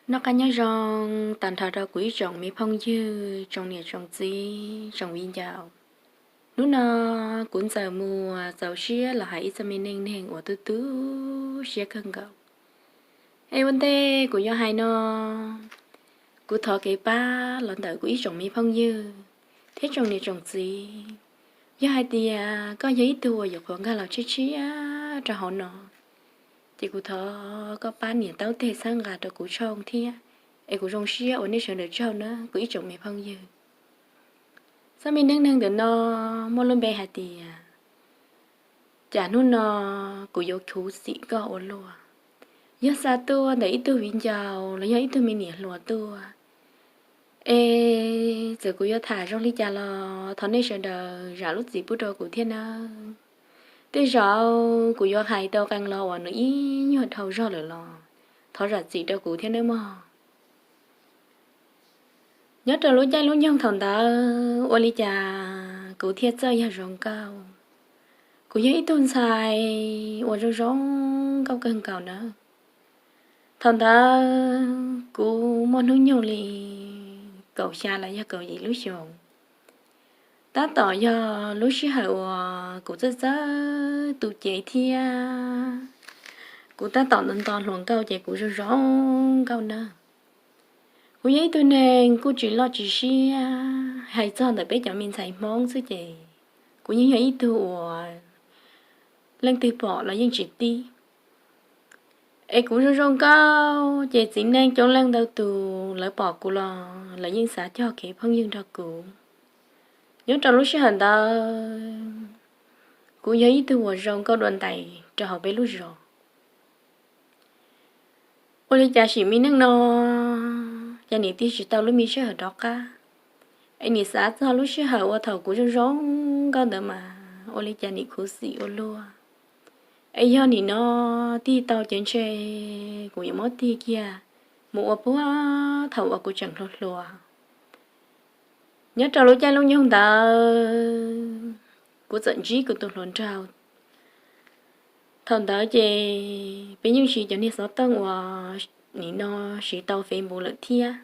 Noj qab nyob zoo tag nrho rau kuv ib tsoom me phooj ywg, tsoom niam tsoom txiv, tsoom viv ncaus. Hnub no kuv Ntxawm Muas txaus siab los hais ib txoj me neej neeg uas tu tu siab kawg nkaus. Es ua ntej kuv yuav hais no, kuv thov kev pab los ntawm kuv ib tsoom me phooj ywg thiab tsoom niam tsoom txiv. Yog hais tias koj yog ib tug uas yuav qhuas nkag los tshiab tshiab rau hauv no, ces kuv thov koj pab nias taub teg txhawb nqa rau kuv tshooj thiab, es kuv zoo siab ua nej sawv daws tsaug na kuv ib tsoom me phooj ywg. Txoj me neej neeg ntawm no muaj lub npe hais tias, cas hnub no kuv yuav khuv xim koj ua luaj. Yog xa tuaj ntawm ib tug viv ncaus los yog ib tug me niam hluas tuaj, es txawm kuv yuav tham zoo li cas los thov nej sawv daws zam lub txim pub rau kuv thiab nawb. Tej zaum kuv yuav hais tau qee lo uas nws ib nyuag dhau zog lawm los thov zam txim rau kuv thiab nawb mog. Nyob rau lub caij lub nyoog thaum ntawd ua li cas kuv thiaj txawj yog zoo nkauj. Kuv yog ib tug ntxhais uas zoo zoo nkauj kawg nkaus nawb. Thaum ntawd kuv muaj hnub nyoog li kaum xya los yog kaum yim lub xyoos. Tab tom yog lub sij hawm uas kuv txawj txawj tu cev thiab kuv tab tom nto nto hluas nkauj ces kuv zoo zoo nkauj nawb. Kuv yog ib tug neeg kuj tsis loj tsis siab, hais txog ntawm peb cov me ntxhais Hmoob xwb ces kuv yeej yog ib tug uas leej twg pom los yeej tsis tib. Es kuv zoo zoo nkauj ces txiv neej coob leej ntau tus lawv pom kuv los lawv yeej xav cog kev phooj ywg nrog kuv. Nyob rau lub sij hawm ntawd, kuv yog ib tug uas zoo nkauj dua ntais rau hauv peb lub zos. Ua li cas sim me neej no, cas nim tig tsis tau lub me sij hawm rov qab, es nim xav txog lub sij hawm uas thaum kuv zoo zoo nkauj ntawd mas ua li cas nim khuv xim ua luaj. Es yog nim no tig tau ces ntshe kuv yuav muab tig kiag mus ua puag thaum uas kuv tseem hluas hluas. Nyob rau lub caij lub nyoog ntawd, kuv txawm ntsib kuv tus hluas nraug. Thaum ntawd ces peb yeej siv cov niag xov tooj uas nim no siv tau Facebook lawm thiab.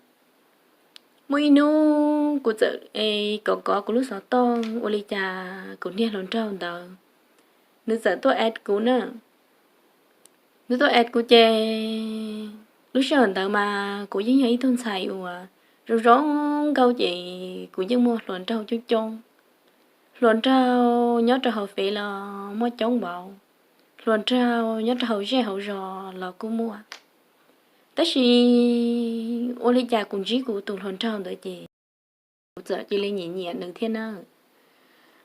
Muaj ib hnub kuv txawm e kov kov kuv lub xov tooj ua li cas kuv niag hluas nraug ntawd nws txawm tuaj add kuv na. Nws tuaj add kuv ces lub sij hawm ntawd mas kuv yeej yog ib tug ntxhais uas zoo zoo nkauj ces kuv yeej muaj hluas nraug coob coob. Hluas nraug nyob rau hauv Facebook los muaj coob npaum, hluas nraug nyob rau hauv zej hauv zos los kuj muaj. Tab sis ua li cas kuv ntsib kuv tus hluas nraug ntawd ces kuv txawm cia li nyiam nyiam nws thiab na.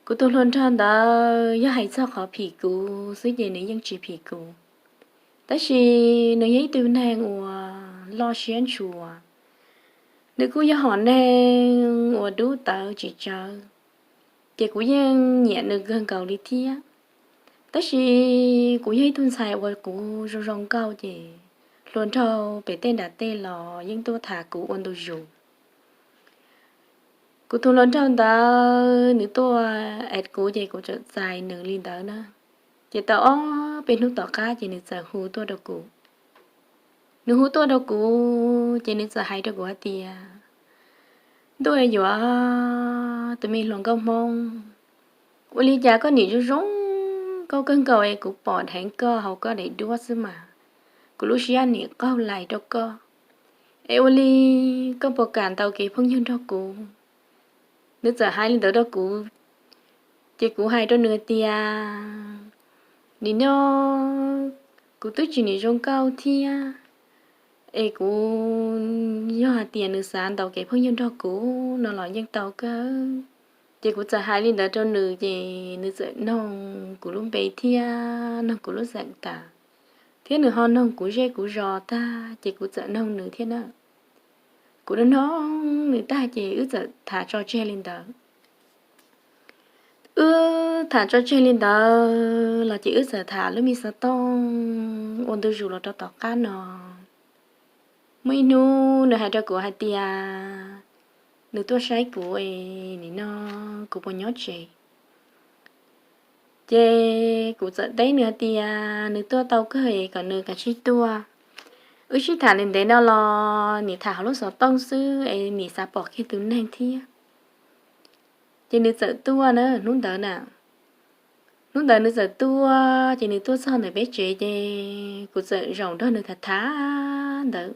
Kuv tus hluas nraug ntawd yog hais txog qhov phim kuv xwb ces nws yeej tsis phim kuv. Tab sis nws yog ib tug neeg uas loj siab ntshua, nws kuj yog hom neeg uas dub tawv tsis tsawv, ces kuv yeej nyiam nws kawg nkaus li thiab. Tab sis kuv yog ib tug ntxhais uas kuv zoo zoo nkauj ces hluas nraug pem tej nram tej los yeej tuaj tham kuv ua ntu zus. Kuv tus hluas nraug ntawd nws tuaj add kuv ces kuv txawm txais nws li ntawd na. Ces tau ob peb hnub tom qab ces nws txawm hu tuaj rau kuv. Nws hu tuaj rau kuv ces nws txawm hais rau kuv hais tias, Ntuj yuav, tus me hluas nkauj Hmoob, ua li cas koj nim zoo zoo nkauj kawg nkaus es kuv pom dheev koj hauv koj daim duab xwb mas kuv lub siab nim qaug lais rau koj. Es ua li koj puas kam ntaus kev phooj ywg nrog kuv? Nws txawm hais li ntawd rau kuv, ces kuv hais rau nws tias, Nim no kuv twb tsis nim zoo nkauj thiab, es kuv, yog hais tias nws xav ntaus kev phooj ywg nrog kuv no los yeej tau kawg. Ces kuv txawm hais li ntawd rau nws ces nws txawm noog kuv lub npe thiab noog kuv lub xeem tas, thiab nws ho noog kuv zej kuv zos tag ces kuv txawm noog nws thiab na. Kuv noog nws tag ces wb txawm tham tso tseg li ntawd. Wb tham tso tseg li ntawd los ces wb txawm tham lub me xov tooj ua ntu zus los rau tom qab no. Muaj ib hnub nws hais rau kuv hais tias nws tuaj saib kuv es nim no kuv puas nyob tsev. Ces kuv txawm teb nws hais tias nws tuaj tau kawg es kom nws kav tsij tuaj. Wb sib tham ntev ntev no los nim tham hauv lub xov tooj xwb es nim xav pom kiag tus neeg thiab. Ces nws txawm tuaj na hnub ntawd na. Hnub ntawd nws txawm tuaj ces nws tuaj txog ntawm peb tsev ces kuv txawm zaum nrog nws tham tham ntawd.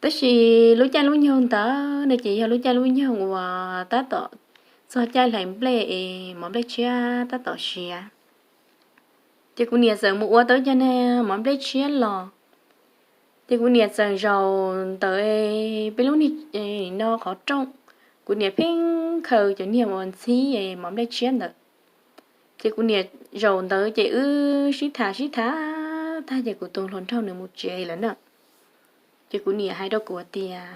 Tab sis lub caij lub nyoog ntawd no ces yog lub caij lub nyoog uas tab tom txog caij hlais nplej es mov nplej tshiab tab tom siav. Ces kuv niam txawm mus ua tau cov niag mov nplej tshiab los, ces kuv niam txawm zaum ntawm peb lub niag no qhov rooj, kuv niam pheej khaws cov niag uas ntxhib mov nplej tshiab ntawd. Ces kuv niam zaum ntawd ces wb sib tham sib tham tag ces kuv tus hluas nraug nws mus tsev lawm na. Ces kuv niam hais rau kuv tias,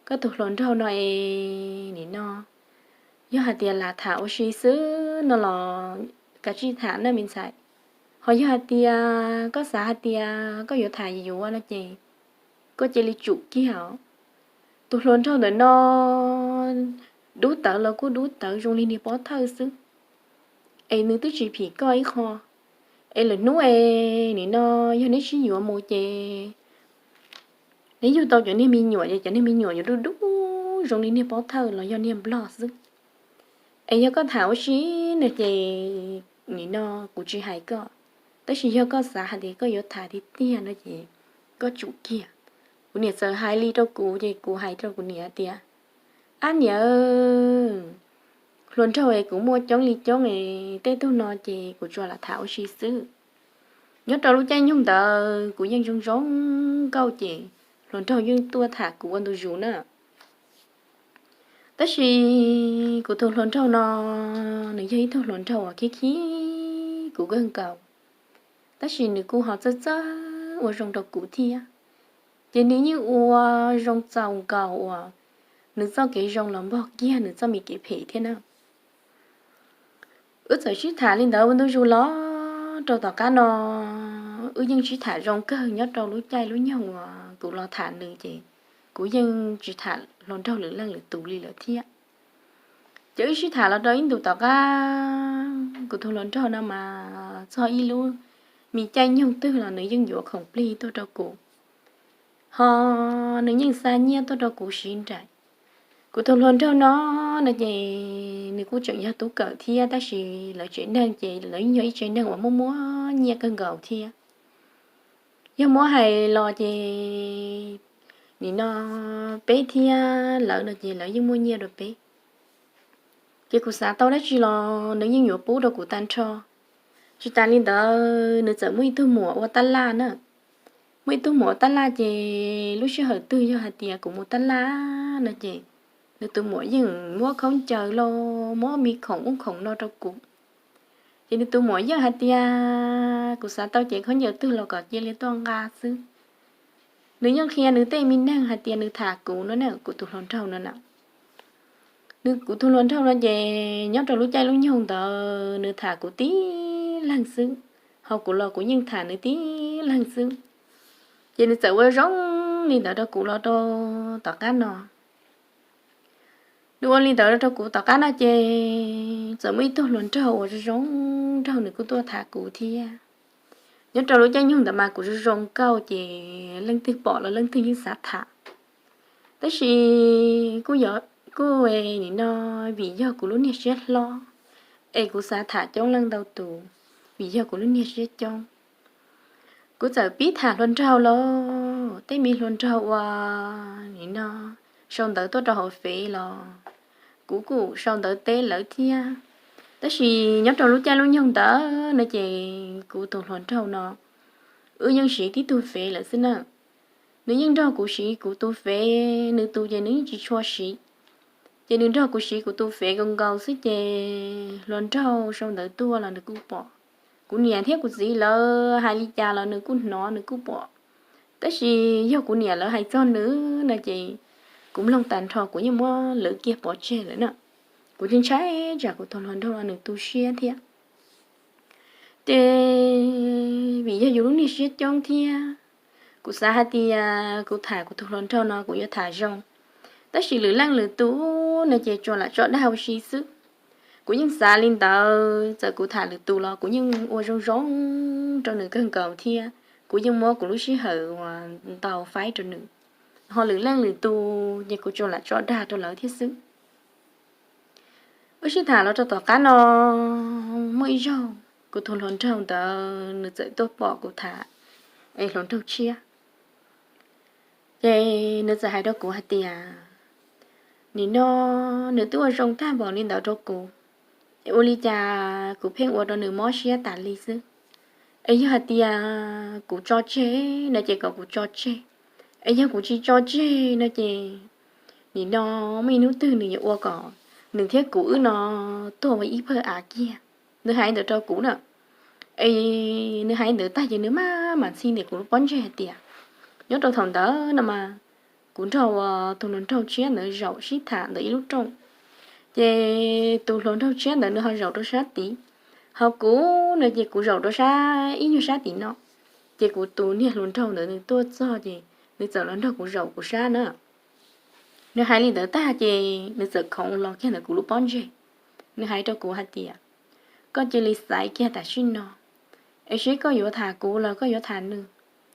koj tus hluas nraug no es nim no yog hais tias lam tham ua si xwb no los kav tsij tham na me ntxhais. Ho yog hais tias koj xav hais tias koj yuav tham yuav no ces koj cia li tsum kiag os. Tus hluas nraug ntawm no dub tawv los kuj dub tawv zoo li niag pov thawj xwb, es nws twb tsis phim koj ib qho. Es lwm hnub es nim no yog neb sib yuav mus ces neb yug tau cov niag me nyuam es cov niag me nyuam yuav dub dub zoo li niag pov thawj los yog niag nplog xwb. Es yog koj tham ua si no ces nim no kuv tsis hais koj, tab sis yog koj xav hais tias koj yuav tham tiag tiag no ces koj tsum kiag. Kuv niam txawm hais li rau kuv ces kuv hais rau kuv niam tias, ab niam, hluas nraug es kuv muaj coob li coob es tej tug no ces kuv tsuas lam tham ua si xwb. Nyob rau lub caij nyoog ntawd kuv yeej zoo zoo nkauj ces hluas nraug yeej tuaj tham kuv ua ntu zus na. Tab sis kuv tus hluas nraug no, nws yog ib tug hluas nraug uas khib khib kuv kawg nkaus, tab sis nws kuj ho txawj txawj ua zoo rau kuv thiab. Ces nws yeej ua zoo txaus nkaus uas nws txoj kev zoo los npog kiag nws txoj me kev phem thiab na. Wb txawm sib tham li ntawd ua ntu zus los rau tom qab no, wb yeej sib tham zoo kawg nyob rau lub caij lub nyoog uas kuv los tham nws ces kuv yeej tsis tham hluas nraug lwm leej lwm tus li lawm thiab. Ces wb sib tham los rau ib ntus tom qab, kuv tus hluas nraug no mas txog ib lub me caij nyoog twg los nws yeej yuav khoom plig tuaj rau kuv, ho nws yeej xa nyiaj tuaj rau kuv siv nraim. Kuv tus hluas nraug no, no ces nws kuj tseem yog tub kawm thiab tab sis lawv tsev neeg ces lawv yeej yog ib tsev neeg uas muaj muaj nyiaj kawg nkaus thiab. Yog muab hais los ces nim no peb thiab lawv no ces lawv yeej muaj nyiaj rau peb. Ces kuv xav tau dab tsi los nws yeej yuav pub rau kuv tag nrho. Tsis tas li ntawd nws txawm muaj ib tug muam ua tab laj na. Muaj ib tug muam ua tab laj ces lub sij hawm twg yog hais tias kuv mus tab laj no ces nws tus muam yeej muab khaub ncaws los muab me khoom ub khoom no rau kuv. Ces nws tus muam yeej hais tias kuv xav tau cev khaub ncaws twg los kom cia li tuaj nqa xwb. Nws yeej qhia nws tej me neeg hais tias nws tham kuv no ne, kuv tus hluas nraug no na. Nws, kuv tus hluas nraug no ces nyob rau lub caij lub nyoog ntawd nws tham kuv tib leeg xwb, ho kuv los kuv yeej tham nws tib leeg xwb. Ces nws txawm ua zoo li ntawd rau kuv los rau tom qab no. Nws ua li ntawd rau kuv tom qab no ces txawm muaj ib tug hluas nraug uas zoo zoo nraug nws kuj tuaj tham kuv thiab. Nyob rau lub caij nyoog ntawd mas kuv zoo zoo nkauj ces leej twg pom los leej twg yeej xav tham. Tab sis kuj, kuj nim no vim yog kuv lub niag siab hlob es kuv xav tham coob leej ntau tus, vim yog kuv lub niag siab coob. Kuv txawm pib tham hluas nraug los tej me hluas nraug uas nim no sau ntawv tuaj rau hauv fev los kuv kuj sau ntawv teb lawv thiab. Tab sis nyob rau lub caij lub nyoog ntawd no ces kuv tus hluas nraug no wb yeej siv tib tug fev lawm xwb na. Nws yeej nrog kuv siv kuv tus fev, nws tus ces nws yeej tsis tshua siv. Ces nws nrog kuv siv kuv tus fev nkaus nkaus xwb ces hluas nraug sau ntawv tuaj los nws kuj pom. Kuv niam thiab kuv txiv lawv hais li cas los nws kuj hnov nws kuj pom. Tab sis yog kuv niam lawv hais txog nws no ces kuv mloog tag nrho kuv yeej muab lwv kiag pov tseg lawm na. Kuv thiaj ntshai tsam kuv tus hluas nraug no nws tu siab thiab. Ces vim yog yus lub niag siab coob thiab, kuv xav hais tias kuv tham kuv tus hluas nraug no kuv yuav tham zoo, tab sis lwm leej lwm tus no ces tsuas lam tso dag ua si xwb. Kuv yeej xav li ntawd, txawm kuv tham lwm tus los kuv yeej ua zoo zoo rau nws kawg nkaus thiab. kuv yeej muab kuv lub sij hawm uas ntau faib rau nws, ho lwm leej lwm tus ces kuv tsuas lam tso dag rau lawv thiab xwb. Wb sib tham los rau tom qab no, muaj ib zaug kuv tus hluas nraug ntawd nws txawm tuaj pom kuv tham es hluas nraug tshiab. Ces nws txawm hais rau kuv hais tias, nim no nws twb ua zoo tag npaum li ntawd rau kuv, es ua li cas kuv pheej ua rau nws mob siab tas li xwb. Es yog hais tias kuv tso tseg no ces kom kuv tso tseg, es yog kuv tsis tso tseg no ces nim no muaj ib hnub twg nws yuav ua kom nws thiab kuv wb no tuag ua ib phawj av kiag. Nws hais ntawd rau kuv na. Es nws hais ntawd tag ces nws maj mam ntxhi ntawm kuv lub pob ntseg hais tias, nyob rau thaum ntawd no mas kuv nrog uas tus hluas nraug tshiab ntawd zaum sib tham ntawm ib lub rooj, ces tus hluas nraug tshiab ntawd nws ho zaum rau sab tid, ho kuv no ces kuv zaum rau sab ib nyuag sab tim no. Ces kuv tus niag hluas nraug ntawd nws tuaj txog ces nws txawm los nrog kuv zaum kuv sab na. Nws hais li ntawd tag ces nws txawm khoov los kiag ntawm kuv lub pob ntseg. Nws hais rau kuv hais tias, koj cia li xaiv kiag tam sim no, es seb koj yuav tham kuv los koj yuav tham nws.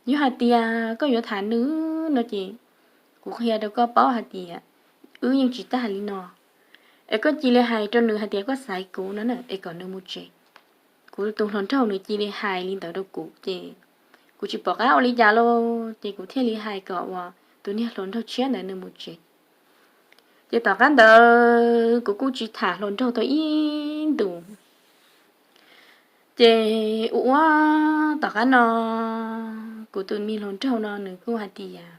Yog hais tias koj yuav tham nws no ces kuv qhia rau koj paub hais tias wb yeej tsis tag li no. Es koj cia li hais rau nws hais tias koj xaiv kuv no na, es kom nws mus tsev. Kuv tus hluas nraug nws cia li hais li ntawd rau kuv ces kuv tsis pom qab ua li cas lauj, ces kuv thiaj li hais kom uas tus niag hluas nraug tshiab ntawd nws mus tsev. Ces tom qab ntawd kuv kuj tsis tham hluas nraug tau ib ntus. Ces ua ua tom qab no, kuv tus me hluas nraug no nws kuj hais tias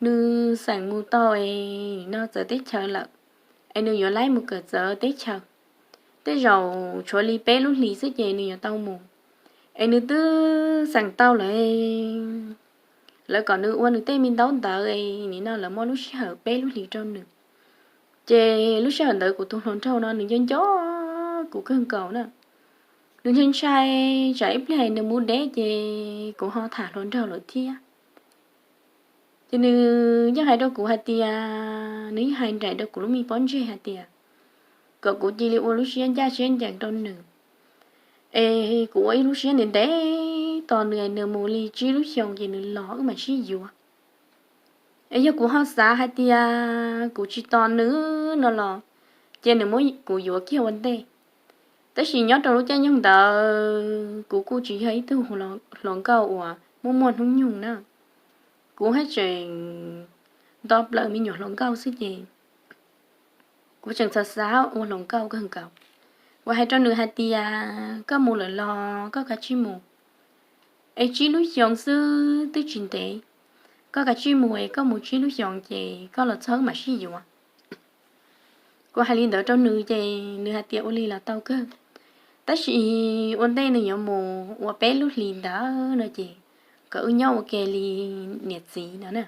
nws xeem mus tau es no txawv teb chaws lawm, es nws yuav laib mus kawm txawv teb chaws. Tej zaum tshuav li peb lub hlis xwb ces nws yuav tau mus. Es nws twb xeem tau lawm, lawv kom nws ua nws tej me ntaub ntawv es nim no lawv muab lub sij hawm peb lub hlis rau nws. Ces lub sij hawm ntawd kuv tus hluas nraug no nws nco nco kuv kawg nkaus na. Nws ntshai ntshai tsam ib pliag nws mus deb ces kuv ho tham hluas nraug lawm thiab. Ces nws yeej hais rau kuv hais tias, nws yeej hais nraim rau kuv lub me pob ntseg hais tias kom kuv cia li ua lub siab ncaj siab ncees rau nws, es kuv ua ib lub siab ntev ntev tos nws, nws mus li tsib lub xyoos ces nws los wb mam sib yuav. Es yog kuv ho xav hais tias kuv tsis tos nws no los, ces nws muab kuv yuav kiag ua ntej. Tab sis nyob rau lub caij nyoog ntawd kuv kuj tsis yog ib tug hluas nkauj uas muaj muaj hnub nyoog na. Kuv haj tseem nto plaws me nyuam hluas nkauj xwb ces kuv tseem xav xav ua hluas nkauj kawg nkaus. Kuv hais rau nws hais tias koj mus lawm los koj kav tsij mus, es tsib lub xyoos xwb twb tsis ntev, koj kav tsij mus es koj mus tsib lub xyoos ces koj los txog wb mam sib yuav. Kuv hais li ntawd rau nws ces nws hais tias ua li los tau kawg, tab sis ua ntej nws yuav mus ua peb lub hlis ntawd no ces kom wb nyob ua ke li niam txiv no na.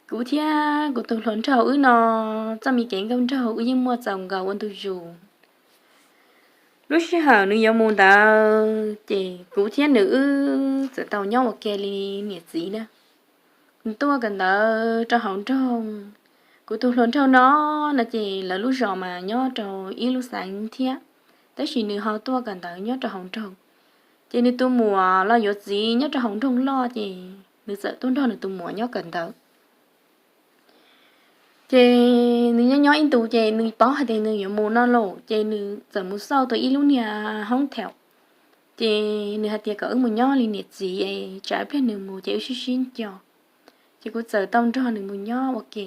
Kuv thiab kuv tus hluas nraug wb no, txoj me kev nkauj nraug wb yeej muaj txaus nkaus ua ntu zus. Lub sij hawm nws yuav mus ntawd ces kuv thiab nws wb txawm tau nyob ua ke li niam txiv na. Nws tuaj kawm ntawv rau hauv nroog, kuv tus hluas nraug no, no ces lawv lub zos mas nyob rau ib lub xeev thiab, tab sis nws ho tuaj kawm ntawv nyob rau hauv nroog. Ces nws tus muam los yuav txiv nyob rau hauv nroog loj ces nws txawm tuaj nrog nws tus muam nyob kawm ntawv. Ces nws nyob nyob ib ntus ces nws paub hais tias nws yuav mus no lauj, ces nws txawm mus xauj tau ib lub niag hoob thaum, ces nws hais tias kom wb mus nyob li niam txiv es tsam ib pliag nws mus ces wb sib sib nco. Ces kuv txawm tau nrog nws mus nyob ua ke.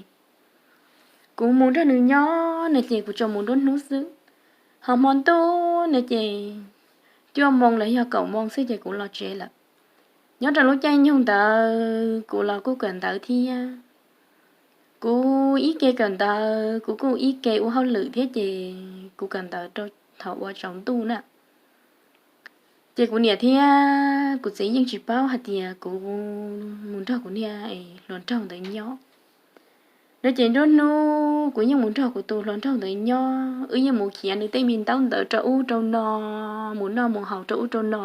Kuv mus nrog nws nyob no ces kuv tsuas mus nruab hnub xwb, ho hmo ntuj no ces cuaj moo los yog kaum moo xwb ces kuv los tsev lawm. Nyob rau lub caij nyoog ntawd kuv los kuj kawm ntawv thiab. Kuv ib ke kawm ntawv kuv kuj ib ke ua hauj lwm thiab ces kuv kawm ntawv rau thaum ua tsaus ntuj na. Ces kuv niam thiab kuv txiv yeej tsis paub hais tias kuv mus nrog kuv niag hluas nraug ntawd nyob. No ces nruab hnub kuv yeej mus nrog kuv tus hluas nraug ntawd nyob, wb yeej mus khiav nws tej me ntaub ntawv rau ub rau no, mus noj mus haus rau ub rau no.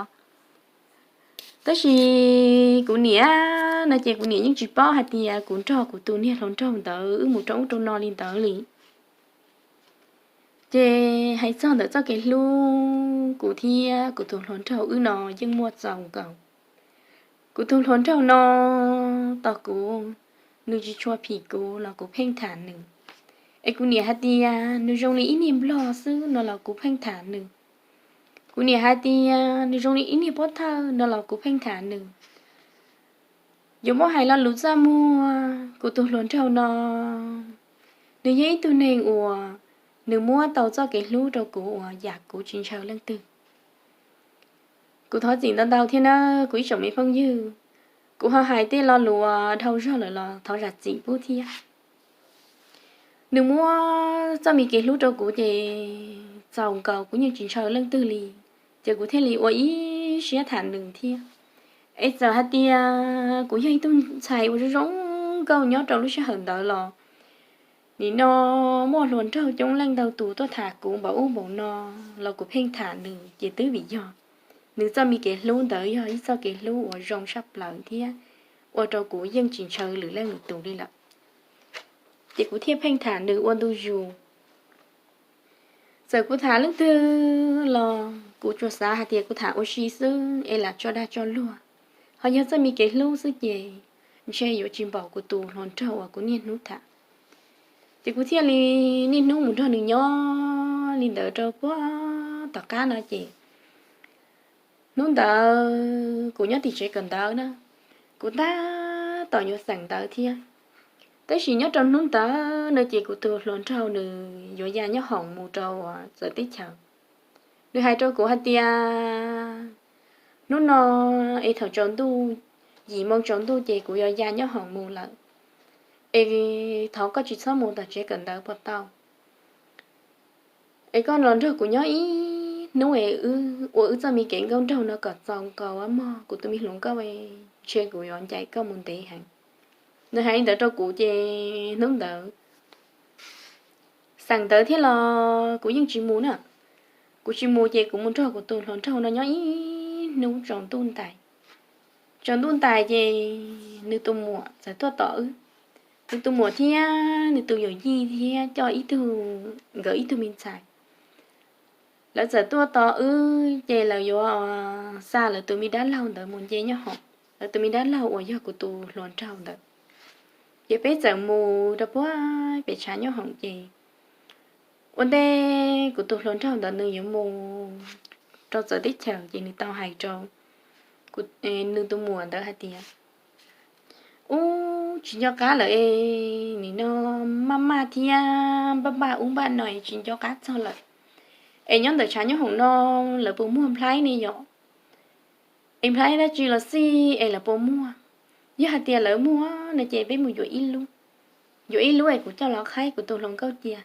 Tab sis kuv niam, no ces kuv niam yeej tsis paub hais tias kuv nrog kuv tus niag hluas nraug ntawd wb mus rau ub rau no li ntawd li. Ces hais txog ntawm txoj kev hlub, kuv thiab kuv tus hluas nraug wb no yeej muaj txaus nkaus. Kuv tus hluas nraug no, tos kuv, nws tsis tshua phim kuv los kuv pheej tham nws. Es kuv niam hais tias nws zoo li ib niag nplog xwb no los kuv pheej tham nws. Kuv niam hais tias nws zoo li ib niag pob thawj no los kuv pheej tham nws. Yuav muab hais lo lus txaj muag, kuv tus hluas nraug no, nws yog ib tug neeg uas nws muab tau txoj kev hlub rau kuv uas yam kuv tsis ntshaw leej twg. Kuv thov txim ntau ntau thiab na, kuv ib tsoom me phooj ywg, kuv ho hais tej lo lus uas dhau zog lawm los thov zam txim pub thiab. Nws muab txoj me kev hlub rau kuv ces txaus nkaus, kuv yeej tsis ntshaw leej twg li, ces kuv thiaj li ua ib siab tham nws thiab. Es txawm hais tias kuv yog ib tug ntxhais uas zoo zoo nkauj nyob rau lub sij hawm ntawd los, nim no muaj hluas nraug coob leej ntau tus tuaj tham kuv npaum ub npaum no los kuv pheej tham nws, ces twb vim yog nws txoj me kev hlub ntawd yog ib txoj kev hlub uas zoo tshaj plaws thiab ua rau kuv yeej tsis ntshaw lwm leej lwm tus li lawm. Ces kuv thiaj pheej tham nws ua ntu zus. Txawm kuv tham leej twg los kuv tsuas xav hais tias kuv tham ua si xwb es lam tso dag tso luag. Ho yog txoj me kev hlub xwb ces ntshe yuav tsis npaum kuv tus hluas nraug uas kuv niaj hnub tham. Ces kuv thiaj li niaj hnub mus nrog nws nyob li ntawd rau puag tom qab no ces hnub ntawd kuv nyob tim tsev kawm ntawv na, kuv tab tom yuav xeem ntawv thiab. Tab sis nyob rau hnub ntawd no ces kuv tus hluas nraug nws yuav ya nyob hoom mus rau txawv teb chaws. Nws hais rau kuv hais tias hnub no es thaum tsaus ntuj, yim moo tsaus ntuj ces kuv yuav ya nyob hoom mus lawm, es thov koj tsis txhob mus tom tsev kawm ntawv puas tau? Es koj los nrog kuv nyob ib hnub es wb ua wb txoj me kev nkauj nraug no kom txaus nkaus mog, kuv tus me hluas nkauj, ntshe kuv yuav ncaim koj mus ntev heev. Nws hais li ntawd rau kuv ces hnub ntawd xeem ntawv thiab los kuv yeej tsis mus na. Kuv tsis mus ces kuv mus nrog kuv tus hluas nraug no nyob ib hnub tsaus ntuj ntais. Tsaus ntuj ntais ces nws tus muam txawm tuaj tos wb. Nws tus muam thiab nws tus yawm yij thiab coj ib tug, nkawd ib tug me ntxhais. Lawv txawm tuaj tos wb ces lawv yuav xa lawv tus me dab laug ntawd mus nce nyob hoom. Lawv tus me dab laug uas yog kuv tus hluas nraug ntawd, ces peb txawm mus rau puag pem tshav nyob hoom ces ua ntej kuv tus hluas nraug ntawd nws yuav mus rau txawv teb chaws ces nws tau hais rau nws tus muam ntawd hais tias, ub, tsis nco qab lawm es, nim no maj maj thiab npaj npaj ub npaj no es tsis nco qab txog lawm. Es nyob ntawm tshav nyob hoom no lawv puas muag nplhaib ne yom? Es nplhaib dab tsi los xij es lawv puas muag? Yog hais tias lawv muag no ces peb mus yuav ib lub, yuav ib lub es kuv coj los qhaib kuv tus hluas nkauj cia.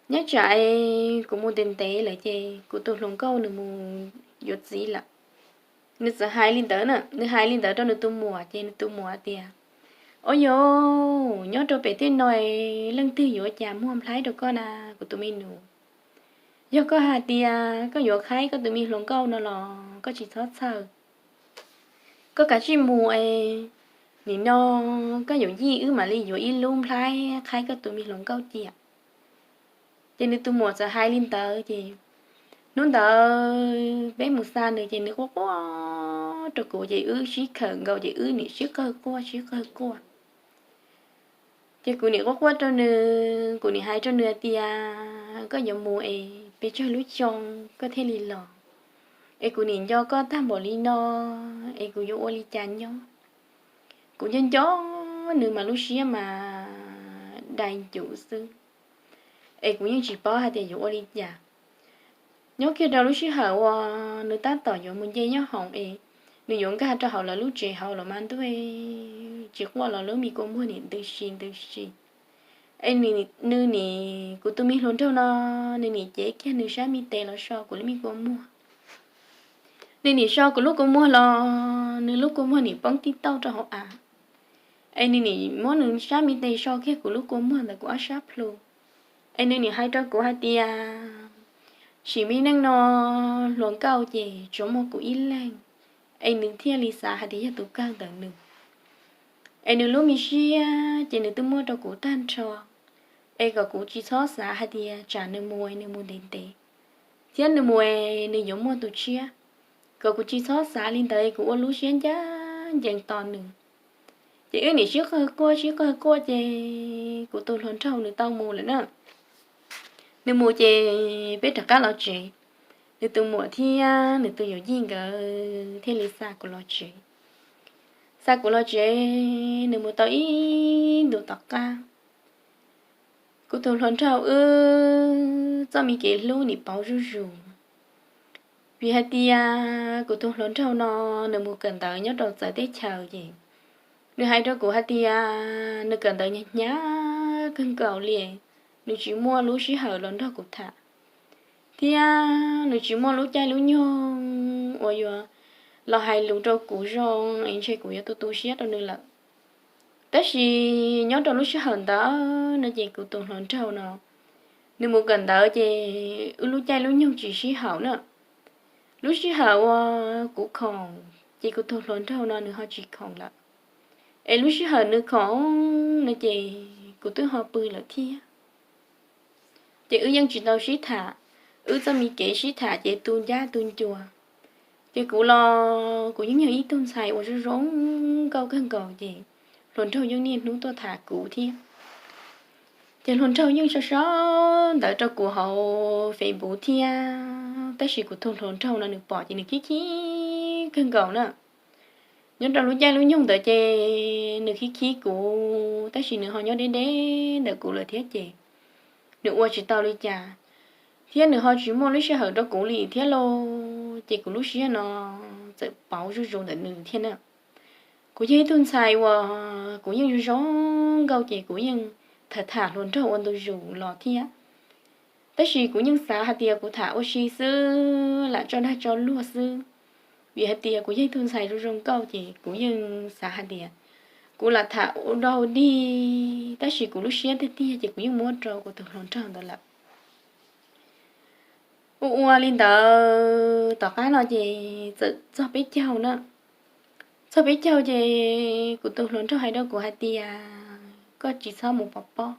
Nyob tsam es kuv mus ntev ntev lawm ces kuv tus hluas nkauj nws mus yuav txiv lawm. Nws txawm hais li ntawd na, nws hais li ntawd rau nws tus muam ces nws tus muam tias, o yos, nyob rau pem tej no leej twg yuav cas muag nplhaib rau koj na, kuv tus me nus? Yog koj hais tias koj yuav qhaib koj tus me hluas nkauj no los koj tsis txhob txhawj. Koj kav tsij mus es, nim no koj yawm yij wb mam li yuav ib lub nplhaib qhaib koj tus me hluas nkauj cia. Ces nws tus muam txawm hais li ntawd ces hnub ntawd peb mus xa nws ces nws quaj quaj rau kuv ces wb sib khawm nkaus ces wb nim sib qawg quaj sib qawg quaj. Ces kuv nim quaj quaj rau nws, kuv nim hais rau nws tias koj yuav mus es pes tsawg lub xyoo koj thiaj li los, es kuv nim nco koj tag npaum li no es kuv yuav ua li cas nyob. Kuv nco nco nws mas lub siab mas dai ncuv xwb, es kuv yeej tsis paub hais tias yuav ua li cas. Nyob kiag rau lub sij hawm uas nws tab tom yuav mus nce nyob hoom es nws yuav nkag rau hauv lawv lub tsev hauv los mas ntuj, tsis quaj los lub me kua muag nim ntws si ntws si. Es nws nim, kuv tus me hluas nraug no, nws nim cev kiag nws sab me tes los so kuv lub me kua muag. Nws nim so kuv lub kua muag los nws lub kua muag nim poob tib tauj rau hauv av. Es nws nim muab nws sab me tes so kiag kuv lub kua muag ntawm kuv ob sab plhu. Es nws nim hais rau kuv hais tias, sim me neej no hluas nkauj ces tsuas muaj kuv ib leeg, es nws thiaj li xav hais tias yog tus kawg ntawm nws. Es nws lub me siab ces nws twb muab rau kuv tag nrho. es kom kuv tsis txhob xav hais tias tsam nws mus es nws mus ntev ntev, thiab nws mus es nws yuav muaj tus tshiab, kom kuv tsis txhob xav li ntawd es kuv ua lub siab ncaj ncees tos nws. Ces wb nim sib qawg quaj sib qawg quaj ces kuv tus hluas nraug nws tau mus lawm na. Nws mus ces peb rov qab los tsev, nws tus muam thiab nws tus yawm yij nkawd thiaj li xa kuv los tsev. Xa kuv los tsev, nws mus tau ib ntus tom qab, kuv tus hluas nraug wb txoj me kev hlub nim pauv zuj zus. Vim hais tias kuv tus hluas nraug no nws mus kawm ntawv nyob rau txawv teb chaws ces nws hais rau kuv hais tias nws kawm ntawv hnyav hnyav kawg nkaus li, nws tsis muaj lub sij hawm los nrog kuv tham, thiab nws tsis muaj lub caij lub nyoog uas yuav los hais lus rau kuv zoo es ntshe kuv yuav tu tu siab rau nws lawm. Tab sis nyob rau lub sij hawm ntawd no ces kuv tus hluas nraug no nws mus kawm ntawv ces wb lub caij lub nyoog tsis sib haum na. Lub sij hawm uas kuv khoom ces kuv tus hluas nraug no nws ho tsis khoom lawm, es lub sij hawm nws khoom no ces kuv twb ho pw lawm thiab. Ces wb yeej tsis tau sib tham, wb txoj me kev sib tham ces tu ncab tu ncua. Ces kuv los kuv yeej yog ib tug ntxhais uas zoo zoo nkauj kawg nkaus ces hluas nraug yeej niaj hnub tuaj tham kuv thiab. Ces hluas nraug yeej sau sau ntawv rau kuv hauv Facebook thiab, tab sis kuv tus hluas nraug no nws pom ces nws khib khib kawg nkaus na. Nyob rau lub caij lub nyoog ntawd ces nws khib khib kuv tab sis nws ho nyob deb deb ntawm kuv lawm thiab ces nws ua tsis tau li cas, thiab nws ho tsis muaj lub sij hawm rau kuv li thiab lauj. Ces kuv lub siab no txawm pauv zuj zus ntawm nws thiab na. Kuv yog ib tug ntxhais uas kuv yeej zoo zoo nkauj ces kuv yeej tham tham hluas nraug ua ntu zus los thiab. Tab sis kuv yeej xav hais tias kuv tham ua si xwb, lam tso dag tso luag xwb. Vim hais tias kuv yog ib tug ntxhais zoo zoo nkauj ces kuv yeej xav hais tias kuv lam tham ua dog ua dig, tab sis kuv lub siab tiag tiag ces kuv yeej muab rau kuv tus hluas nraug ntawd lawm. Ua ua li ntawd tom qab no ces txawm txog peb caug na. Txog peb caug ces kuv tus hluas nraug hais rau kuv hais tias, koj tsis txhob mus pov pob,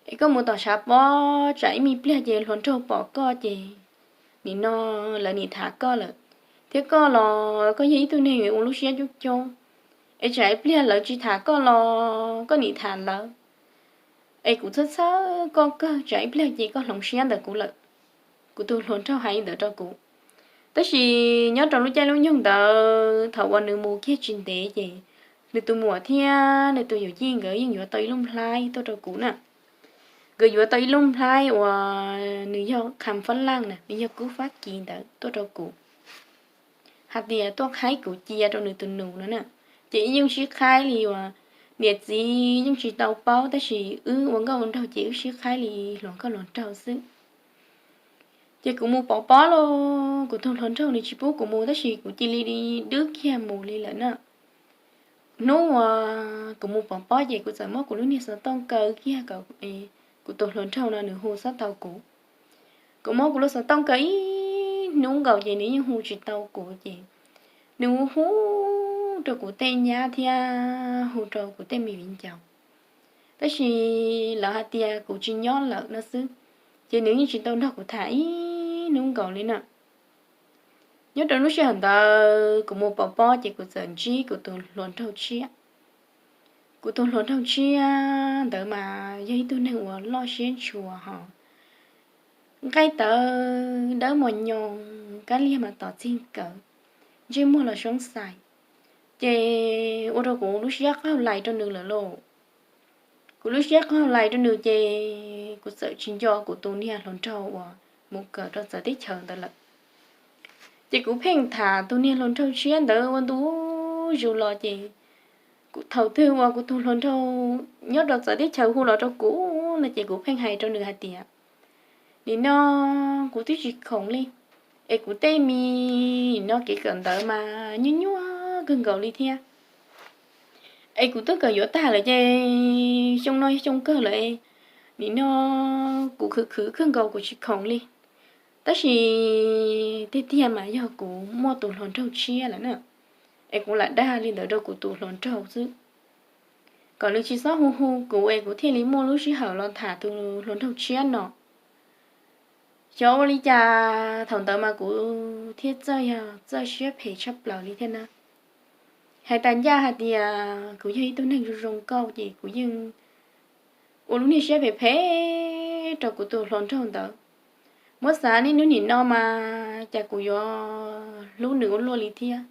es koj mus tom tshav pob tsam ib me pliag ces hluas nraug pom koj ces nim no lawv nim tham koj lawm, thiab koj los koj yog ib tug neeg ua lub siab coob coob, es tsam ib pliag lawv tsis tham koj los koj nim tham lawv. Es kuv txhawj txhawj koj kawg, tsam ib pliag ces koj hloov siab ntawm kuv lawm. Kuv tus hluas nraug hais li ntawd rau kuv. Tab sis nyob rau lub caij lub nyoog ntawd thaum uas nws mus kiag tsis ntev ces nws tus muam thiab nws tus yawm yij nkawd yeej yuav tau ib lub nplhaib tuaj rau kuv na. Nkawd yuav tau ib lub nplhaib uas nws yog kham fab laj na, nws yog kub Fab Kis ntawd tuaj rau kuv hais tias tuaj qhaib kuv cia rau nws tus nus no na. Ces wb yeej sib qhaib li uas niam txiv yeej tsis tau paub, tab sis wb ua nkauj ua nraug ces wb sib qhaib li hluas nkauj hluas nraug xwb. Ces kuv mus pov pob los kuv tus hluas nraug nws tsis pub kuv mus, tab sis kuv cia li dwb kiag mus li lawm na. Hnub uas kuv mus pov pob ces kuv txawm muab kuv lub niag xov tooj kaw kiag kom kuv tus hluas nraug no nws hu txhob tau kuv. Kuv muab kuv lub xov tooj kaw ib hnub nkaus ces nws yeej hu tsis tau kuv ces nws hu hu rau kuv tej nyab thiab hu rau kuv tej me viv ncaus, tab sis lawv hais tias kuv tsis nyob lawm no xwb, ces nws yeej tsis tau nrog kuv tham ib hnub nkaus li na. Nyob rau lub sij hawm ntawd kuv mus pov pob ces kuv txawm ntsib kuv tus hluas nraug tshiab. Kuv tus hluas nraug tshiab ntawd mas yog ib tug neeg uas loj siab ntshua hos nqaij tawv dawb mos nyoos, kab liag mas tom txig nkawd, ntsej muag los soob xais, ces ua rau kuv lub siab qaug lais rau nws lawm lauj. Kuv lub siab qaug lais rau nws ces kuv txawm tsis nco kuv tus niag hluas nraug uas mus kawm rau txawv teb chaws ntawd lawm. Ces kuv pheej tham tus niag hluas nraug tshiab ntawd ua ntu zus los ces kuv thaum twg uas kuv tus hluas nraug nyob rau txawv teb chaws hu los rau kuv no ces kuv pheej hais rau nws hais tias, nim no kuv twb tsis khoom li, es kuv tej me nim no kev kawm ntawv mas nyuaj nyuaj kawg nkaus li thiab. Es kuv twb kawm yuav tag lawm ces xyoo no xyoo kawg lawm, nim no kuv khwv khwv kawg nkaus kuv tsis khoom li. Tab sis tiag tiag mas yog kuv muaj tus hluas nraug tshiab lawm na, es kuv lam dag li ntawd rau kuv tus hluas nraug xwb. kom nws tsis txhob hu hu kuv es kuv thiaj li muaj lub sij hawm los tham tus hluas nraug tshiab no. Xyov ua li cas thaum ntawd mas kuv thiaj txawj yog txawj siab phem tshaj plaws li thiab na. Hais tas ncaj hais tias kuv yog ib tug neeg zoo zoo nkauj ces kuv yeej ua lub niag siab phem phem rau kuv tus hluas nraug ntawd. Muab xav niaj hnub nim no mas cas kuv yuav hlub nws ua luaj li thiab.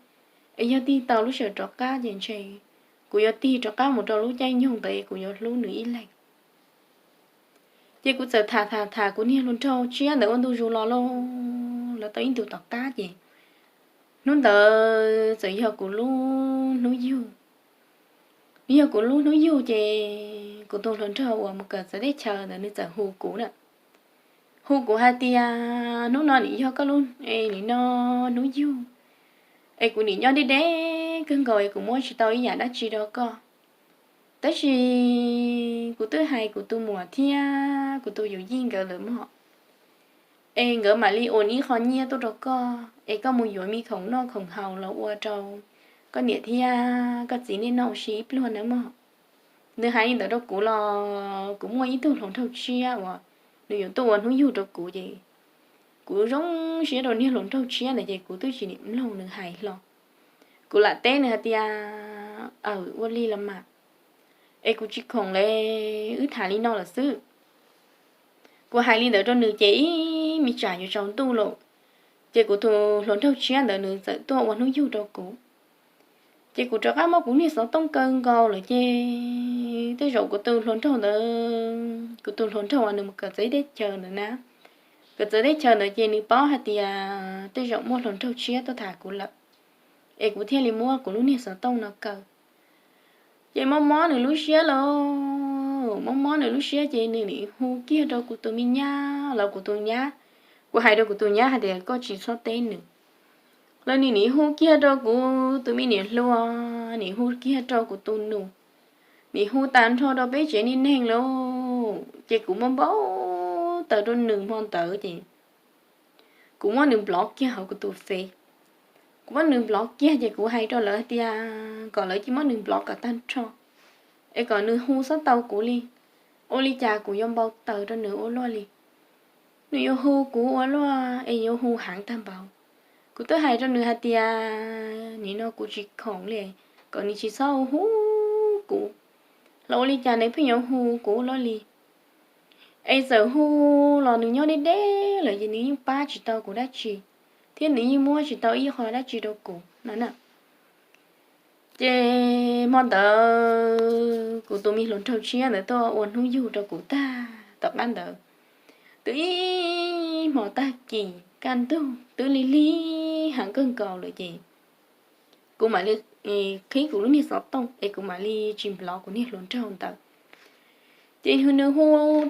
Es yog tig tau lub sij hawm rov qab ces ntshe kuv yuav tig rov qab mus rau lub caij nyoog ntawd kuv yuav hlub nws ib leeg. Ces kuv txawm tham tham tham kuv niag hluas nraug tshiab ntawd ua ntu zus los lauj, los tau ib ntus tom qab ces hnub ntawd txawm yog kuv lub hnub yug. Nws yog kuv lub hnub yug ces kuv tus hluas nraug uas mus kawm txawv teb chaws ntawd nws txawm hu kuv na. Hu kuv hais tias hnub no nim yog koj lub, nim no hnub yug, es kuv nim nyob deb deb kawg nkaus es kuv muab tsis tau ib yam dab tsi rau koj. Tab sis kuv twb hais kuv tus muam thiab kuv tus yawm yij nkawd lawm mog, es nkawd mam li ua ib qho nyiaj tuaj rau koj es koj mus yuav me khoom noj khoom haus los ua rau koj niam thiab koj txiv nej noj ua si ib pluag nawb mog. Nws hais li ntawd rau kuv los kuv muaj ib tug hluas nraug tshiab uas nws yuav tuaj ua hnub yug rau kuv ces kuv zoo siab rau niag hluas nraug tshiab ntawd ces kuv twb tsis nim mloog nws hais hlo. Kuv lam teb nws hais tias, aw, ua li los mas, es kuv tsis khoom li, wb tham li no lawm xwb. Kuv hais li ntawd rau nws ces ib me tsam yuav tsaus ntuj lawm, ces kuv tus hluas nraug tshiab ntawd nws txawm tuaj ua hnub yug rau kuv. Ces kuv rov qab muab kuv niag xov tooj kaw nkaus lawm ces tej zaum kuv tus hluas nraug ntawd, kuv tus hluas nraug uas nws mus kawm txawv teb chaws ntawd na, kawm txawv teb chaws ntawd ces nws paub hais tias tej zaum muaj hluas nraug tshiab tuaj tham kuv lawm, es kuv thiaj li muab kuv lub niag xov tooj no kaw. Ces mob mob nws lub siab lauj, mob mob nws lub siab ces nws nim hu kiag rau kuv tus me nyab los kuv tus nyab. Kuv hais rau kuv tus nyab hais tias koj tsis txhob teb nws. Los nws nim hu kiag rau kuv tus me niam hluas, nim hu kiag rau kuv tus nus, nim hu tas nrho rau peb tsev niag neeg lauj. Ces kuv muab npau taws rau nws hmo ntawd ces kuv muab nws nplov kiag hauv kuv tus fev. Kuv muab nws nplov kiag ces kuv hais rau lawv tias kom lawv cia muab nws nplov kom tag nrho, es kom nws hu txhob tau kuv li. Ua li cas kuv yuav npau taws rau nws ua luaj li. Nws yuav hu kuv ua luaj es yuav hu heev tag npaum. Kuv twb hais rau nws hais tias nim no kuv tsis khoom li, kom nws tsis txhob hu hu kuv, los ua li cas nws pheej yuav hu kuv ua luaj li. Es txawm hu los nws nyob deb deb lawm ces nws yeej pab tsis tau kuv dab tsi, thiab nws yeej muab tsis tau ib qho dab tsi rau kuv no na. Ces hmo ntawd kuv tus me hluas nraug tshiab ntawd tuaj ua hnub yug rau kuv tag tom qab ntawd, twb ib hmo tag kis kaj ntug twb lig lig heev kawg nkaus lawm ces kuv mam li qhib kuv lub niag xov tooj es kuv mam li tsis nplov kuv niag hluas nraug ntawd. Ces nws hu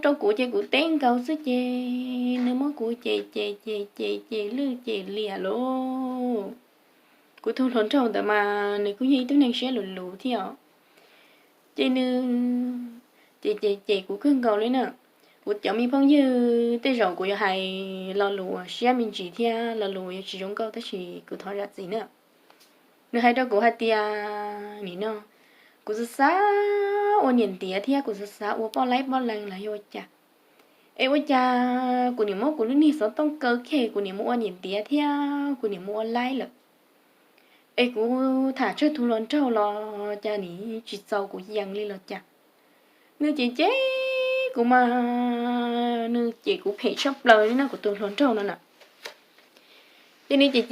rau kuv ces kuv teb nkaus xwb ces nws muab kuv ces ces ces ces ces lwj ces liam lauj. Kuv tus hluas nraug ntawd mas nws kuj yog ib tug neeg siab luv luv thiab os. Ces nws ces ces ces kuv kawg nkaus li na. Kuv cov me phooj ywg tej zaum kuv yuav hais lo lus uas siab me ntsis thiab lo lus uas yuav tsis zoo nkauj tab sis kuv thov zam txim na. Nws hais rau kuv hais tias nim no kuv xav xav ua niam ntiav thiab kuv xav xav ua poj laib poj leeg los yog ua cas, es ua cas kuv nim muab kuv lub niag xov tooj kaw kiag kuv nim mus ua niam ntiav thiab kuv nim mus ua laib lawm. Es kuv tham tsawg tus hluas nraug los cas nim tsis txaus kuv yees li los cas. Nws ces cem kuv mas nws cem kuv phem tshaj plaws li no kuv tus hluas nraug no na. Ces nws ces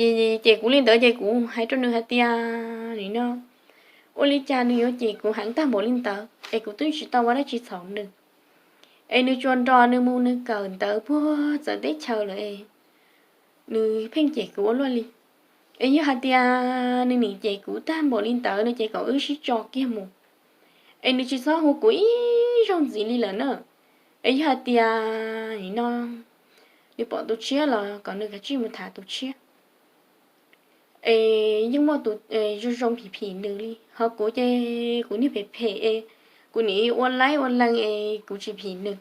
ces kuv li ntawd ces kuv hais rau nws hais tias nim no ua li cas nws yuav cem kuv heev tag npaum li ntawd es kuv twb tsis tau ua dab tsi txhaum nws. Es nws tsuas nrog nws mus nws kawm ntawv puag txawv teb chaws lawm es nws pheej cem kuv ua luaj li. Es yog hais tias nws nim cem kuv tag npaum li ntawd no ces kom wb sib tso kiag mus. Es nws tsis txhob hu kuv ib zaug ntxiv li lawm na. Es yog hais tias nim no nws pom tus tshiab los kom nws kav tsij mus tham tus tshiab. Es yeej muaj tus zoo zoo phim phim nws li, ho kuv ces kuv niag phem phem es kuv nim ua laib ua lees es kuv tsis phim nws.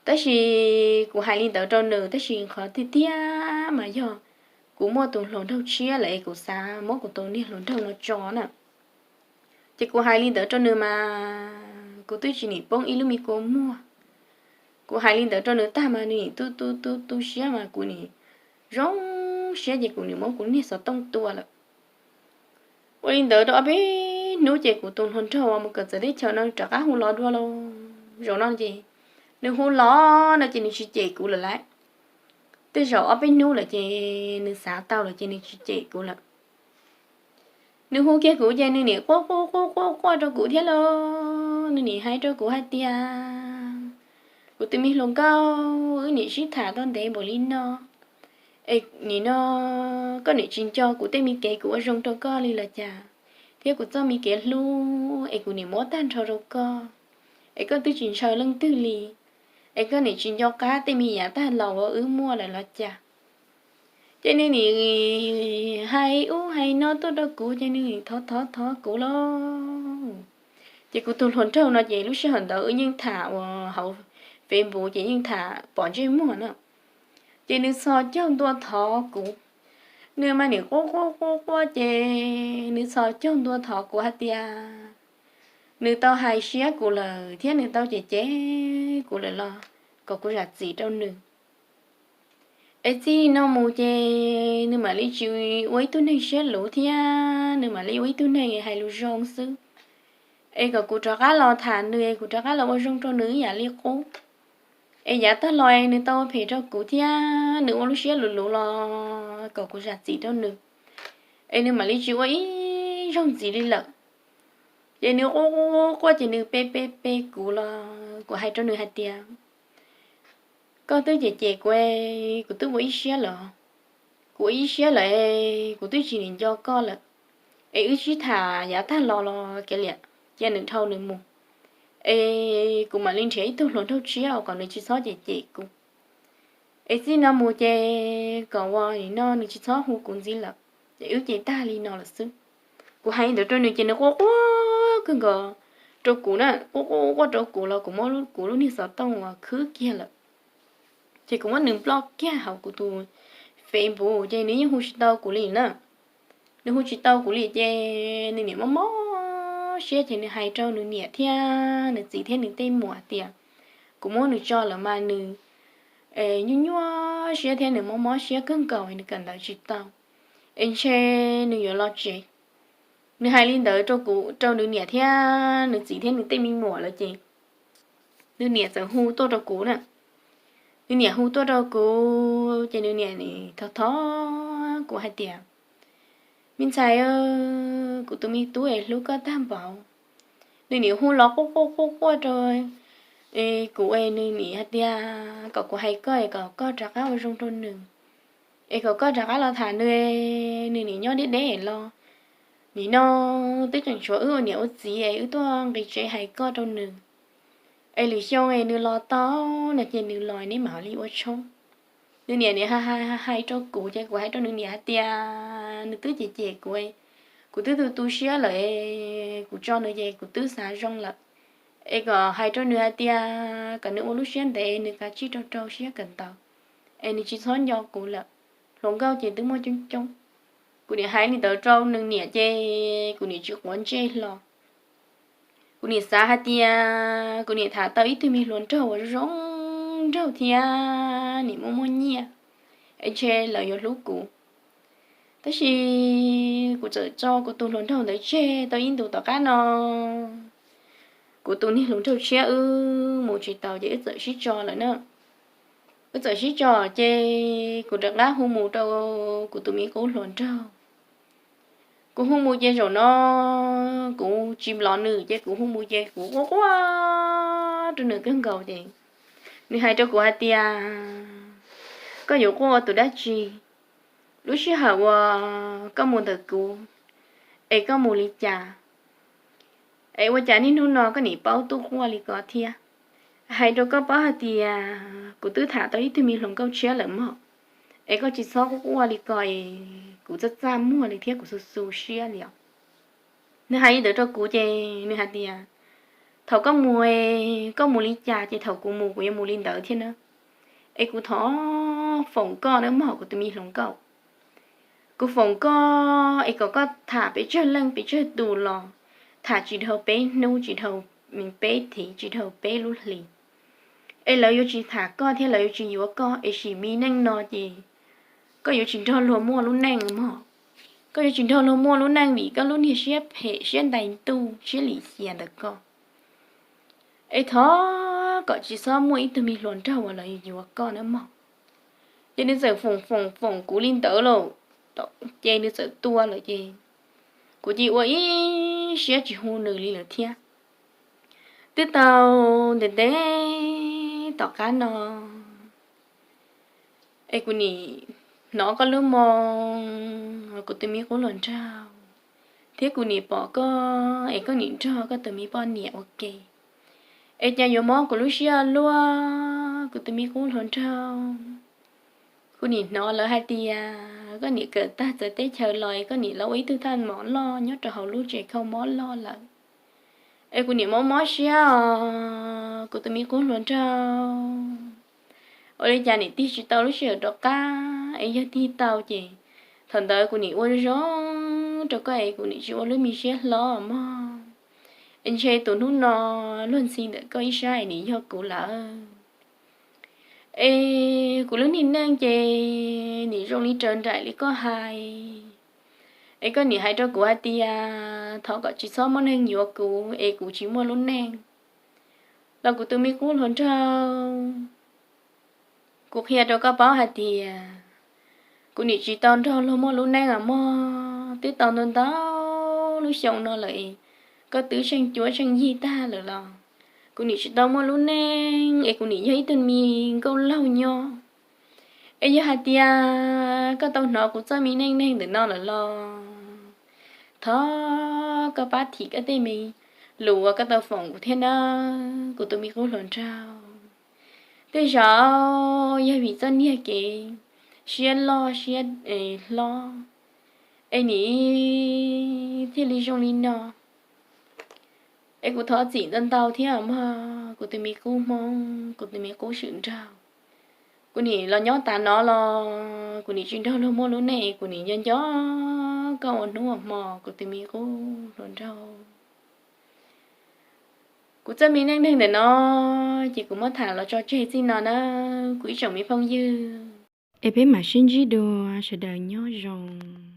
Tab sis kuv hais li ntawd rau nws tab sis qhov tiag tiag mas yog kuv muaj tus hluas nraug tshiab lawm es kuv xav muab kuv tus niag hluas nraug no tso na. Ces kuv hais li ntawd rau nws mas kuv twb tsis nim poob ib lub me kua muag. Kuv hais li ntawd rau nws tag mas nws nim tu tu tu tu siab mas kuv nim zoo siab ces kuv nim muab kuv niag xov tooj tua lawm. Ua li ntawd rau ob peb hnub ces kuv tus hluas nraug uas mus kawm txawv teb chaws no rov qab hu los dua lauj. Zaum no ces nws hu los no ces nws tsis cem kuv lawm lauj. Tej zaum ob peb hnub lawm ces nws xav tau lawm ces nws tsis cem kuv lawm. Nws hu kiag kuv ces nws nim quaj quaj quaj quaj quaj rau kuv thiab lauj. Nws nim hais rau kuv hais tias, kuv tus me hluas nkauj, wb nim sib tham tau ntev npaum li no, es nim no koj nim tsis nco kuv tej me kev kuv ua zoo rau koj li los cas, thiab kuv txoj me kev hlub es kuv nim muab tag nrho rau koj, es koj twb tsis ntshaw leej twg li, es koj nim tsis nco qab tej me yav tag los uas wb muaj lawm los cas. Ces nws nim hais ub hais no tuaj rau kuv ces nws thov thov thov kuv lauj. Ces kuv tus hluas nraug no ces lub sij hawm ntawd wb yeej tham uas hauv Facebook ces yeej tham pom ntsej muag na. Ces nws txhos caug ntua thov kuv, nws mas nim quaj quaj quaj quaj ces nws txhos caug ntua thov kuv hais tias nws tau hais siab kuv lawm thiab nws tau cem cem kuv lawm los kom kuv zam txim rau nws. Es txij no mus ces nws mam li tsis ua ib tug neeg siab luv thiab nws mam li ua ib tug neeg hais lus zoo xwb. Es kom kuv rov qab los tham nws es kuv rov qab los ua zoo rau nws ib yam li qub. Es yav tag los es nws tau ua phem rau kuv thiab nws ua lub siab luv luv los kom kuv zam txim rau nws. Es nws mam li tsis ua ib zaug ntxiv li lawm. Ces nws quaj quaj quaj ces nws pe pe pe kuv los kuv hais rau nws hais tias, koj twb cem cem kuv, kuv twb ua ib siab lawm. Kuv ua ib siab lawm, kuv twb tsis nim nco koj lawm. Es wb sib tham yav tag los los kav liam, cia nws dhau nws mus. Es kuv mam li nrhiav ib tug hluas nraug tshiab uas kom nws tsis txhob cem cem kuv. Es txij no mus ces kom uas nim no nws tsis txhob hu kuv ntxiv lawm, ces wb ces tag li no lawm xwb. Kuv hais li ntawd rau nws ces nws quaj quaj kawg nkaus rau kuv na, quaj quaj quaj rau kuv los kuv muab kuv lub niag xov tooj uas khwb kiag lawm. Ces kuv muab nws nploj kiag hauv kuv tus Facebook ces nws yeej hu tsis tau kuv li na. Nws hu tsis tau kuv li ces nws niam mob mob siab ces nws hais rau nws niam thiab nws txiv thiab nws tej muam tias kuv muab nws tso lawm mas nws nyuaj nyuaj siab thiab nws mob mob siab kawg nkaus nws kawm ntawv tsis tau, es ntshe nws yuav los tsev. Nws hais li ntawd rau kuv, rau nws niam thiab nws txiv thiab nws tej me muam lawm ces nws niam txawm hu tuaj rau kuv na. Nws niam hu tuaj rau kuv ces nws niam nim thov thov kuv hais tias, me ntxhais, kuv tus me tub es hlub koj tag npaum. Nws nim hu los quaj quaj quaj quaj rau kuv es nws nim hais tias kom kuv hais koj es kom koj rov qab ua zoo rau nws, es kom koj rov qab los tham nws, nws nim nyob deb deb los. Nim no twb tseem tshuav wb ua niam ua txiv es wb tuaj nqis tsev hais koj rau nws, es lwm xyoo es nws los tau no ces nws los neb mam li ua tshoob. Nws niam nim hais hais rau kuv ces kuv hais rau nws niam hais tias nws twb cem cem kuv, kuv twb tu tu siab lawm, kuv tso nws ces kuv twb xav zoo lawm. Es kom hais rau nws hais tias kom nws ua lub siab ntev, nws kav tsij rau rau siab kawm ntawv, es nws tsis txhob nco kuv lawm. Hluas nkauj ces twb muaj coob coob. Kuv nim hais li ntawd rau nws niam ces kuv nim tsis quav ntsej hlo. Kuv nim xav hais tias kuv nim tham tau ib tug me hluas nraug uas zoo nraug thiab nim muaj muaj nyiaj, es ntshe lawv yuav hlub kuv. Tab sis kuv txawm tso kuv tus hluas nraug ntawd tseg tau ib ntus tom qab no, kuv tus niag hluas nraug tshiab wb mus tsis taus ces wb txawm sib tso lawm na. Wb txawm sib tso ces kuv rov qab hu mus rau kuv tus me qub hluas nraug. Kuv hu mus ces zaum no kuv tsis nplov nws ces kuv hu mus ces kuv quaj quaj rau nws kawg nkaus ces nws hais rau kuv hais tias, koj yuav quaj ua tus dab tsi? Lub sij hawm uas koj mus ntawm kuv es koj mus li cas? Es ua cas niaj hnub no koj nim paub tuaj quaj li ko thiab? Hais rau koj paub hais tias kuv twb tham tau ib tug me hluas nkauj tshiab lawm mog, es koj tsis txhob quaj quaj li ko es kuv txaj txaj muag li thiab kuv xu xu siab li os. Nws hais li ntawd rau kuv ces nws hais tias, thaum koj mus, koj mus li cas ces thaum kuv mus kuv yuav mus li ntawd thiab na. Es kuv thov foom koj na mog kuv tus me hluas nkauj. Kuv foom koj es kom koj tham pes tsawg leej pes tsawg tus los, tham tsis dhau peb hnub, tsis dhau peb thiv, tsis dhau peb lub hli, es lawv yuav tsis tham koj thiab lawv yuav tsis yuav koj, es sim me neej no ces koj yuav tsis nrog luag muaj lub neej mog. Koj yuav tsis nrog luag muaj lub neej vim koj lub niag siab phem, siab ntais ntuj, siab lim hiam ntawm koj. Es thov kom tsis txhob muaj ib tug me hluas nraug uas los yuav koj na mog. Ces nws txawm foom foom foom kuv li ntawd lauj, ces nws txawm tua lawm ces kuv cia ua ib siab tsis hu nws li lawm thiab. Twb tau ntev ntev tom qab no es kuv nim hnov koj lub moo, kuv tus me qub hluas nraug, thiab kuv nim pom koj es koj nim nrog koj tus me poj niam ua ke, es cas yuav mob kuv lub siab luaj, kuv tus me qub hluas nraug. Kuv nim hnov lawv hais tias koj nim kawm tag txawv teb chaws los es koj nim los ua ib tug thaj mom loj nyob rau hauv lub tsev kho mob loj lawm, es kuv nim mob mob siab os, kuv tus me qub hluas nraug. Ua li cas nim tig tsis tau lub sij hawm rov qab, es yog tig tau ces thaum ntawd kuv nim ua zoo rau koj es kuv nim tsis ua lub me siab hlob mog. Es ntshe tus hnub no luag ntxhi ntawm koj ib sab es nim yog kuv lawm. Es kuv lub niag neej ces nim zoo li raws nraim li koj hais. Es koj nim hais rau kuv hais tias thov kom tsis txhob muaj neeg yuav kuv es kuv tsis muaj lub neej los kuv tus me qub hluas nraug. Kuv qhia rau koj paub hais tias kuv nim tsis tau nrog luag muaj lub neej os mog, twb tau ntau ntau lub xyoo no lawm es koj twb tsheej cuab tsheej yig tag lawm los kuv nim tsis tau muaj lub neej es kuv nim yog ib tug me nkauj laug nyob. Es yog hais tias koj tau hnov kuv txoj me neej neeg ntawm no lawm los thov koj pab thim koj tej me lus uas koj tau foom kuv thiab nawb, kuv tus me qub hluas nraug. Tej zaum yog vim txoj niag kev siab loj siab hlob es nim thiaj li zoo li no. Es kuv thov txim ntau ntau thiab mog, kuv tus me qub hmoob, kuv tus me qub swm nraug. Kuv nim los nyob tas no los kuv nim tsis nrog luag muaj lub neej, kuv nim nco nco koj ua hnub ua hmo, kuv tus me qub hluas nraug. Kuv txoj me neej neeg ntawm no ces kuv muab tham los tso tseg txij no na, kuv ib tsoom me phooj ywg. Es peb mam sib ntsib dua, sawv daws nyob zoo.